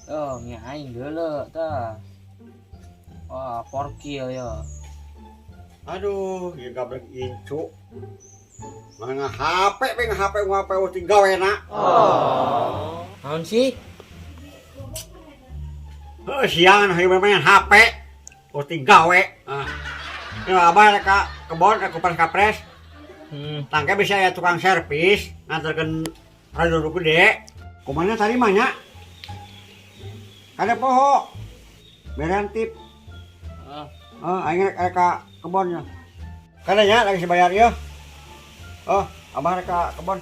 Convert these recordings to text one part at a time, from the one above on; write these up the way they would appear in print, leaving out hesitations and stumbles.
Oh, nya aing deuleu tah. Wah, porkil ya. Aduh, ieu gablek incu. Mana HP we HP HP uting gawe na. Oh. Naon sih? Heuh, siang hayu main HP. Uting gawe. Ah. Ini abah rek ka kebon rek kupres kapres. Tangke bisa ya tukang servis nganterkeun radio nu gede. Kumaha tadi mah nya? Kada poho. Berean tip. Ah. Oh, aing rek ka kebonnya. Kada nya lagi bayar ieu. Oh, abah rek ka kebon.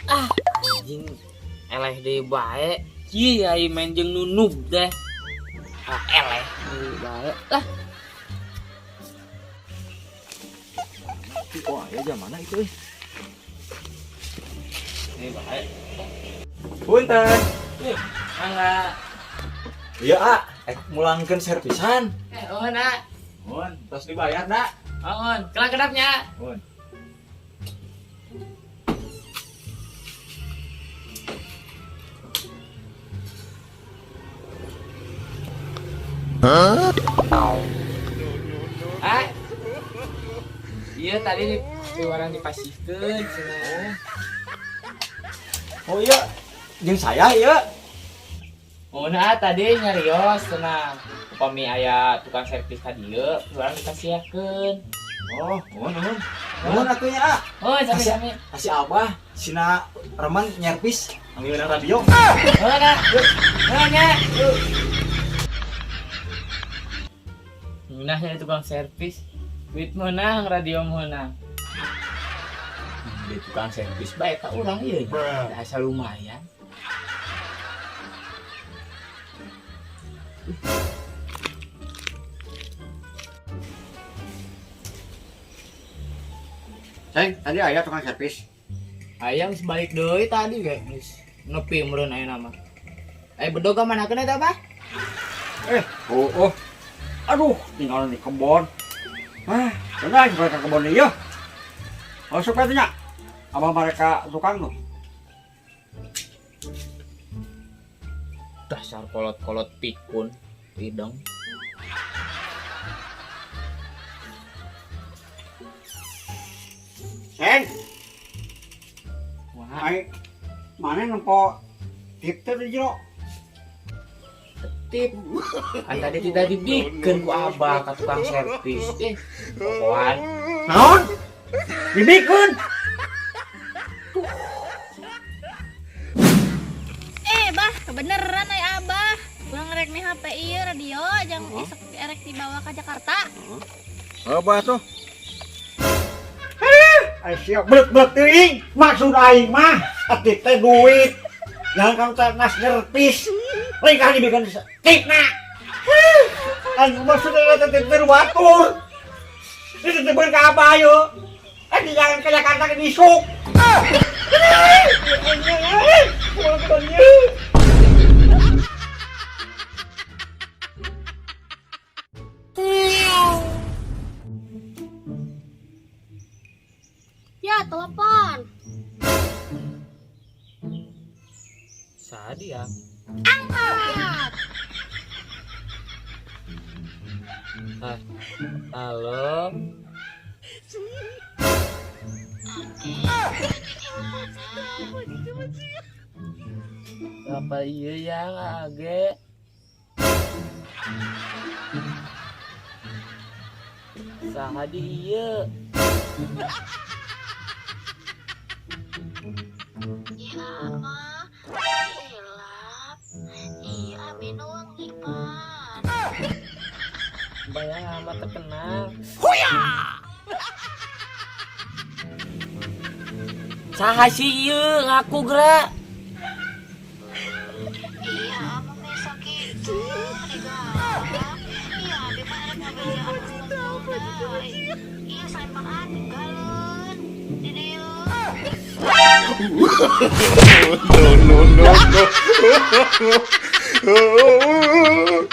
Ah, anjing eleh deui bae. Ki aing main jeung nunub deh. Ah, eleh deui bae. Lah. Kok aya jam mana itu euy? Deui bae. Punten. Mangga. Iya, A, mulangkeun servisan. Oh, nak. Mun, tos dibayar, nak. Oh, kelak kedapnya. Mun. Huh? Ah. Iya tadi di warang dipasihkeun cenah. Oh iya, jeung saya iya. Oh nah tadi nyarios cenah. Upami aya tukang servis ka dieu, urang dipasihkeun. Oh, nuhun nuhun. Nuhun atuh nya, ah. Oh, sami-sami. Kasih abah sina remen nyervis ambil radio. Oh, nah. Oh, nya. Nah, jadi tukang servis. Duit menang, radio menang. Di tukang servis bae ka urang ieu nya. Asa lumayan. Ceng, tadi aya tukang servis. Aya geus balik deui tadi ge geus nepi meureun aya mah. Aya bedog ka mana keun eta, Bah? Oh. Aduh, tinggal di kebon. Ah, benar mereka kebon ieu. Oh, sok atuh nya. Abah mereka tukang tuh. Dasar kolot-kolot pikun, hidung. Ceng. Wah. Ai, mana nempo tip teh di jero? Tip. Kan tadi tidak dibikin ku abah ka tukang servis. Pokoan. Naon? Dibikin? Bah, kebeneran ai abah. Urang rek nih HP ieu radio jang isuk erek dibawa ke Jakarta. Abah tuh. Ai siap belet-belet teuing. Maksud aing mah tip teh duit. Jangan kamu teh nas servis. Lain kali dibikin tip na. Aing maksudnya teh tip teh batur. Ini teh ka abah yo. Jangan ke Jakarta ke disuk. Ya, telepon. Sadi ya. Angkat. Halo. Apa iya ya age? Saha di iya? Ya mah, hilap. Iya, abi nuang ipan. Bayang amat terkenal. Huya! Saha sih ieu ngaku gerak? Iya, apa besok itu digalak. Iya, abi mah rek ngabejaan unggul. Iya, sampang galon. Di dieu. No, no, no, no.